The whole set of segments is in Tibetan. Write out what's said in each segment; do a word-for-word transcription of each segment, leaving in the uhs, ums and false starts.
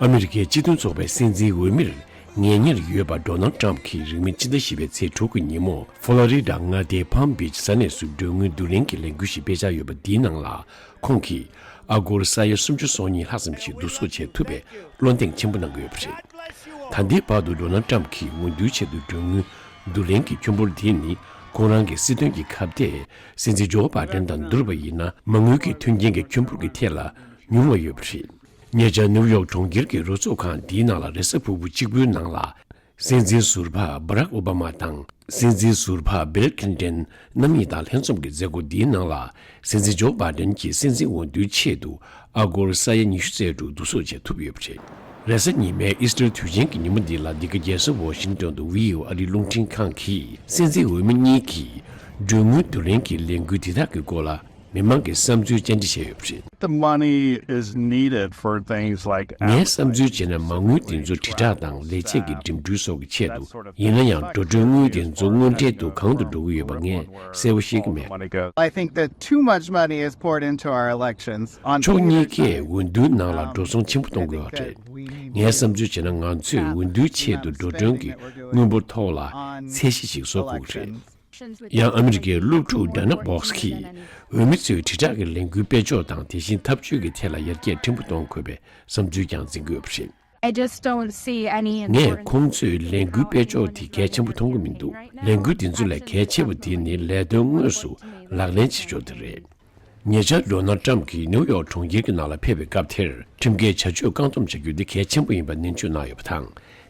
ཨ་མི་རི་ཀའི་སྤྱི་མཐུན་ཚོགས་པའི་སྲིད་འཛིན་འོས་མིར་ངེས་གཉེར་ཡོད་པ་ཌོ་ནལ་ཌི་ཊརམ་ཕི་གིས་རིང་མིན་ཕྱི་ཟླ་བཞི་པའི་ཚེས་དྲུག་གི་ཉིན་མོ་ཕོ་ལོ་རི་ཌ་མངའ་སྡེའི་ཕམ་བྷིཆ་ས་གནས་སུ་མགྲོན་དངུལ་བསྡུ་ལེན་གྱི་ལས་འགུལ་ཞིག་སྤེལ་འཆར་ཡོད་པ་འདིའི་ནང་ལ། ཁོང་གིས་ཨ་སྒོར་ས་ཡ་སུམ་ཅུ་སོ་གཉིས་ལྷག་ཙམ་ཞིག་བསྡུ་གསོག་བྱས་ཐུབ་པའི་བློ་གདེང་ཆེན་པོ་གནང་གི་ཡོད་པ་རེད། ད་ལྟའི་བར་དུ་ཌོ་ནལ་ཌི་ཊརམ་ཕི་གིས་འོས་བསྡུའི་ཆེད་དུ་མགྲོན་དངུལ་བསྡུ་ལེན་གྱི་ཁྱོན་འབོར་དེ་ནི། ཁོང་རང་གི་སྲིད་དོན་གྱི་ཁ་གཏད་སྲིད་འཛིན་ཇོ་བྷ་ཌེན་དང་བསྡུར་བ་ཡིན་ན། མ་དངུལ་གྱི་མཐུན་རྐྱེན་གྱི་ཁྱོན་འབོར་གྱི་ཐད་ལ་ཉུང་བ་ཡོད་པ་རེད། ཉེ་ཆར་ནིའུ་ཡོག་གྲོང་ཁྱེར་གྱི་རོགས་ཚོགས་ཁང་འདིའི་ནང་ལ་རེས་གཟའ་ཕུར་བུ་གཅིག་པུའི་ནང་ལ། སྲིད་འཛིན་ཟུར་པ་བྷ་རག་ཨོ་བྷ་མ་དང་སྲིད་འཛིན་ཟུར་པ་བྷིལ་ཁི་ལིན་ཏན་རྣམ་གཉིས་དང་ལྷན་འཛོམས་ཀྱི་མཛད་སྒོ་འདིའི་ནང་ལ། སྲིད་འཛིན་ཇོ་བྷ་ཌེན་གྱིས་སྲིད་འཛིན་འོས་བསྡུའི་ཆེད་དུ་ཨ་སྒོར་ས་ཡ་ཉི་ཤུ་རྩ་དྲུག་བསྡུ་གསོག་བྱེད་ཐུབ་ཡོད་པ་རེད། རེས་གཟའ་ཉི་མའི་ཨི་སི་ཊར་དུས་ཆེན་གྱི་ཉིན་མོ་འདི་ལ། འདི་ག་རྒྱལ་ས་ཝོ་ཤིང་ཏོན་དུ་བྷི་ཨོ་ཨེ་ཨ་རིའི་རླུང་འཕྲིན་ཁང་གིས། སྲིད་འཛིན་འོས་མི་གཉིས་ཀྱིས་མགྲོན་དངུལ་བསྡུ་ལེན་གྱི་ལས་འགུལ་འདི་དག་གི་སྐོར་ལ། མི་མང་གི་བསམ་ཚུལ་བཅར་འདྲི་བྱས་ཡོད་པ་རེད། The money is needed for things like ངས་བསམ་ཚུལ་བྱས་ན། མ་དངུལ་འདི་ཚོ་དྲིལ་བསྒྲགས་དང་ལས་བྱེད་ཀྱི་འགྲིམ་འགྲུལ་སོགས་ཀྱི་ཆེད་དུ་ཡིན་ན་ཡང་། འགྲོ་གྲོན་དངུལ་འདི་ཚོ་དངོས་འབྲེལ་དུ་གང་དུ་འགྲོ་གི་ཡོད་པ་ངས་གསལ་པོ་ཤེས་ཀྱི་མེད། Money goes. I think that too much money is poured into our elections on ཕྱོགས་གཉིས་ཀས་འོས་བསྡུའི་ནང་ལ་འགྲོ་སོང་ཆེན་པོ་གཏོང་དགོས་པ་རེད། ངས་བསམ་ཚུལ་བྱས་ན། ང་ཚོས་འོས་བསྡུའི་ཆེད་དུ་འགྲོ་གྲོན་གྱི་དངུལ་འབོར་ཐོག་ལ་ཚད་གཞི་ཞིག་བཟོ་དགོས་ཀྱི་རེད། ཡང་ཨ་མི་རི་ཀའི་སློབ་ཕྲུག་ཌ་ན་བྷོག་སི་གིས། འོས་མི་ཚོས་དྲིལ་བསྒྲགས་ཀྱི་ལས་འགུལ་སྤེལ་ཕྱོགས་དང་། དེ་བཞིན་འཐབ་ཇུས་ཀྱི་ཐད་ལ་ཡར་རྒྱས་ཕྲན་བུ་གཏོང་དགོས་པའི་བསམ་ཚུལ་ཀྱང་འཛིན་གྱི་ཡོད་པ་རེད། I just don't see any ངས་ཁོང་ཚོས་ལས་འགུལ་སྤེལ་ཕྱོགས་དེ་གལ་ཆེན་པོ་མཐོང་གི་མི་འདུག་ལས་འགུལ་འདི་ཚོ་ལས་གལ་ཆེ་བ་དེ་ནི་ལས་དོན་དངོས་སུ་ལག་ལེན་བྱེད་ཕྱོགས་དེ་རེད། ཉེ་ཆར་ཌོ་ནལ་ཌི་ཊརམ་ཕི་གྱིས་ནིའུ་ཡོག་གྲོང་ཁྱེར་གྱི་ནང་ལ་ཕེབས་པའི་སྐབས་དེར། ཁྲིམས་འགལ་བྱ་སྤྱོད་བཀག་སྡོམ་བྱ་རྒྱུ་འདི་གལ་ཆེན་པོ་ཡིན་པ་ནན་བརྗོད་གནང་ཡོད་པ་དང་།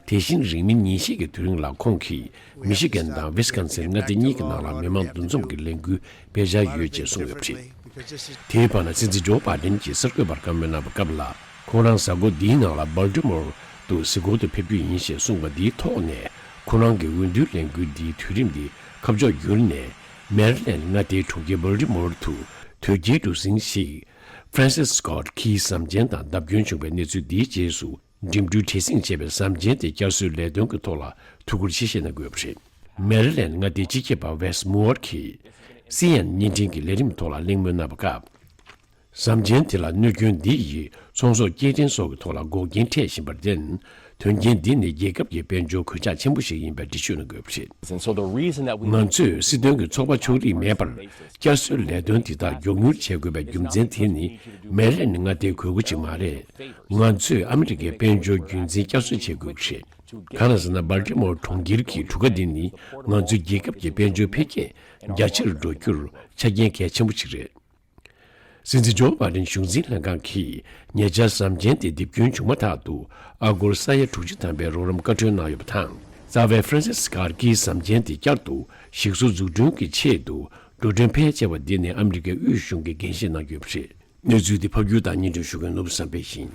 དེ་བཞིན་རིང་མིན་ཉིན་ཤས་ཀྱི་དུས་རིང་ལ་ཁོང་གིས་མི་ཤི་གན་དང་ཝི་སི་ཀོན་སིན་མངའ་སྡེ་གཉིས་ཀྱི་ནང་ལ་མི་མང་འདུ་འཛོམས་ཀྱི་ལས་འགུལ་སྤེལ་འཆར་ཡོད་ཅེས་གསུངས་ཡོད་པ་རེད། དེའི་བར་ན། སྲིད་འཛིན་ཇོ་བྷ་ཌེན་གྱིས་གསར་འགོད་པར་བཀའ་མོལ་གནང་བའི་སྐབས་ལ། ཁོང་རང་གཟའ་འཁོར་འདིའི་ནང་ལ་སྦལ་ཏི་མོར་དུ་གཟིགས་སྐོར་དུ་ཕེབས་རྒྱུ་ཡིན་ཞེས་གསུངས་པ་འདིའི་ཐོག་ནས། ཁོང་རང་གི་འོས་བསྡུའི་ལས་འགུལ་འདིའི་དུས་རིམ་འདི་ཁ་ཕྱོགས་བསྒྱུར་ནས། མེ་རི་ལེན་ཌི་མངའ་སྡེའི་གྲོང་ཁྱེར་སྦལ་ཏི་མོར་དུ་དོལ་རྒྱལ་གྲུ་གཟིངས་ཤིག་ཧྥ་རན་སིས་སི་ཀོཊ་ཁིའི་ཟམ་ཆེན་དང་བརྡབ་སྐྱོན་བྱུང་བའི་གནས་ཚུལ་འདིའི་རྗེས་སུ། འགྲིམ་འགྲུལ་བྲེལ་ཟིང་ཆེ་བའི་ཟམ་ཆེན་དེ་བསྐྱར་གསོའི་ལས་དོན་གྱི་ཐོག་ལ་ཐུགས་ཁུར་ཆེ་བཞེས་གནང་དགོས་པ་རེད། མེ་རི་ལེན་ཌི་མངའ་སྡེའི་སྤྱི་ཁྱབ་པ་ཝེས་མུ་ཨར་གྱིས་སི་ཨེན་ཨེན་བརྙན་འཕྲིན་གྱི་ལས་རིམ་ཐོག་ལ་གླེང་མོལ་གནང་བའི་སྐབས། ཟམ་ཆེན་དེ་ལ་གནོད་སྐྱོན་འདི་ཡིས་ཚོང་ཟོག་སྐྱེལ་འདྲེན་སོགས་ཀྱི་ཐོག་ལ་འགོག་རྐྱེན་འཕྲད་བཞིན་པར་བརྟེན། དོན་རྐྱེན་འདི་ནི་རྒྱལ་ཁབ་ཀྱི་དཔལ་འབྱོར་གོད་ཆག་ཆེན་པོ་ཞིག་ཡིན་པའི་འགྲེལ་བརྗོད་གནང་དགོས་པ་རེད། And so the reason that we ང་ཚོས་སྲིད་དོན་གྱི་ཚོགས་པ་ཕྱོགས་རིས་མེད་པར་བསྐྱར་གསོའི་ལས་དོན་འདི་དག་མགྱོགས་མྱུར་བྱེད་དགོས་པའི་རྒྱུ་མཚན་དེ་ནི་མེ་རི་ལེན་ཌི་མངའ་སྡེའི་དགོས་མཁོ་ཅིག་མ་རེད། ང་ཚོས་ཨ་མི་རི་ཀའི་དཔལ་འབྱོར་རྒྱུན་འཛིན་བསྐྱར་གསོ་བྱེད་དགོས་ཀྱི་རེད། གང་ལ་ཟེར་ན། སྦལ་ཏི་མོར་གྲོང་ཁྱེར་གྱི་གྲུ་ཁ་འདི་ནི་ང་ཚོའི་རྒྱལ་ཁབ་ཀྱི་དཔལ་འབྱོར་འཕེལ་རྒྱས་རྒྱ་ཆེར་འགྲོ་རྒྱུར་ཆ་རྐྱེན་གལ་ཆེན་པོ་ཞིག་རེད། སྲིད་འཛིན་ཇོ་བྷ་ཌེན་གཞུང་འཛིན་ལྷན་ཁང་གིས་ཉེ་ཆར་ཟམ་ཆེན་དེ་རྡིབ་སྐྱོན་བྱུང་མ་ཐག་ཏུ་ཨ་སྒོར་ས་ཡ་དྲུག་ཅུ་ཐམ་པའི་རོགས་རམ་བཀའ་འཁྲོལ་གནང་ཡོད་པ་དང་། རྩ་བའི་ཧྥ་རན་སིས་སི་ཀོཊ་ཁིའི་ཟམ་ཆེན་དེ་བསྐྱར་དུ་ཞིག་གསོ་འཛུགས་སྐྲུན་གྱི་ཆེད་དུ་འགྲོ་གྲོན་ཕལ་ཆེ་བ་འདི་ནི་ཨ་མི་རི་ཀའི་དབུས་གཞུང་གིས་འགན་བཞེས་གནང་ཡོད་པ་རེད། གནས་ཚུལ་འདི་ཕབ་སྒྱུར་དང་སྙན་སྒྲོན་ཞུ་མཁན་ནོར་བུ་བསམ་འཕེལ་ཡིན།